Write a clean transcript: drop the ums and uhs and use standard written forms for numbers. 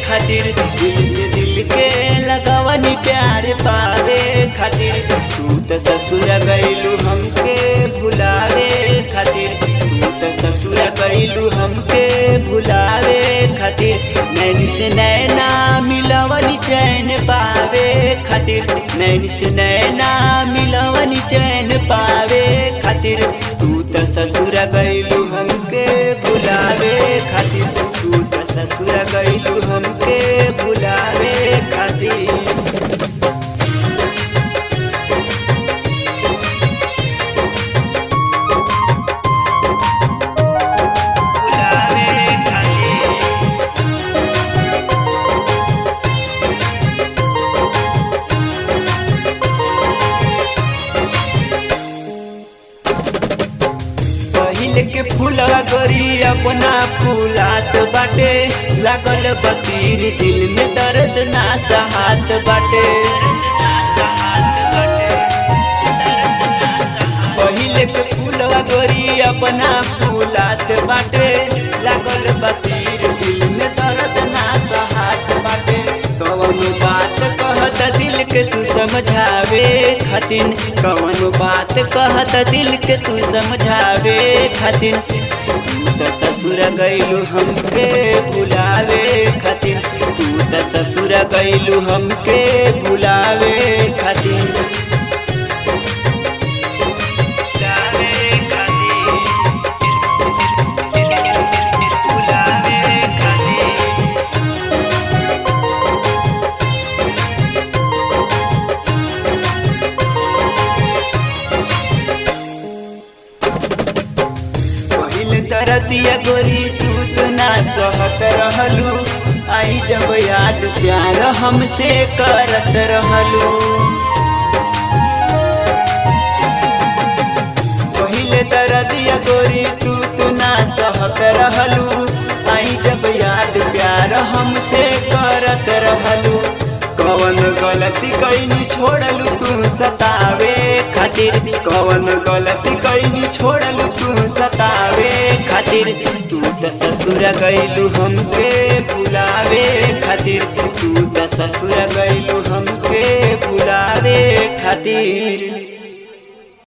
खातिर, दिल से दिल के लगवनी प्यार पावे खातिर। तू त ससुर गइलू हमके भुलावे खातिर, तू त ससुर गइलू हमके भुलावे खातिर। नैन से नैना मिलवनी चैन पावे खातिर, नैन से नैना मिलवनी चैन पावे खातिर। तू त ससुर गइलू हमके भुलावे खातिर, तू त ससुर गइलू हमके भुलावे खातिर। भुलावे खातिर। पहिल के फूलवा गोरी अपना फूलात बाटे, लागल बतीर दिल में दर्द ना सहात बाटे। पहिल के फूलवा गोरी अपना फूलात बाटे, लागल बतीर दिल में दर्द ना सहात बाटे। कवन बात कहत दिल के तू समझावे खातिर, कवन बात कहत दिल के तू समझावे खातिर। तू त ससुर गइलू हमके भुलावे खातिर, तू त ससुर गइलू हमके भुलावे खातिर। भुलावे खातिर, भुलावे खातिर। पहिल तरतिया गोरी तू तो ना सहत रहलू, आई जब याद प्यार हमसे करत रहलू। पहिल तरतिया गोरी तू तो ना सहत रहलू, आई जब याद प्यार हमसे करत रहलू। कवन गलती कैनी छोड़लू तू सतावे खातिर, कवन गलती कैनी छोड़लू तू सतावे खातिर। तू त ससुर गइलू हमके भुलावे खातिर, तू त ससुर गइलू हमके भुलावे खातिर।